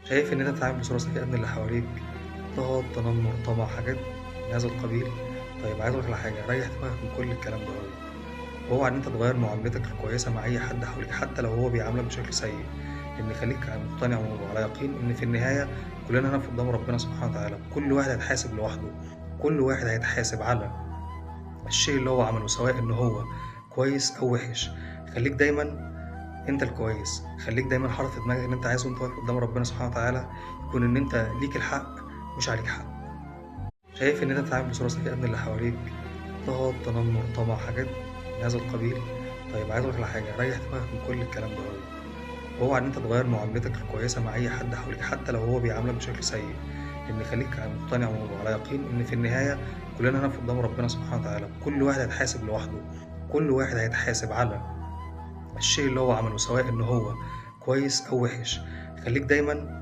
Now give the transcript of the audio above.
شايف إن أنت بتتعامل بصورة سيئة من اللي حواليك، اضطهاد، تنمر، طمع، حاجات من هذا القبيل. طيب عايز أقولك على حاجة، ريح دماغك من كل الكلام ده، واوعى إن أنت تغير معاملتك الكويسة مع أي حد حواليك حتى لو هو بيعاملك بشكل سيء، لأن خليك مقتنع وعلى يقين إن في النهاية كلنا هنقف قدام ربنا سبحانه وتعالى، كل واحد هيتحاسب لوحده، كل واحد هيتحاسب على الشيء اللي هو عمله سواء إن هو كويس أو وحش. خليك دايما أنت الكويس، خليك دايما حاطط في دماغك إن أنت عايز وأنت واقف قدام ربنا سبحانه وتعالى يكون إن أنت ليك الحق مش عليك حق. شايف إن أنت بتتعامل بصورة سيئة من اللي حواليك، اضطهاد، تنمر، طمع، حاجات من هذا القبيل. طيب عايز أقولك على حاجة، ريح دماغك من كل الكلام ده، واوعى إن أنت تغير معاملتك الكويسة مع أي حد حواليك حتى لو هو بيعاملك بشكل سيء، لأن خليك مقتنع وعلى يقين إن في النهاية كلنا هنقف قدام ربنا سبحانه وتعالى، كل واحد هيتحاسب لوحده، كل واحد هيتحاسب على الشيء اللي هو عمله سواء إن هو كويس أو وحش. خليك دايما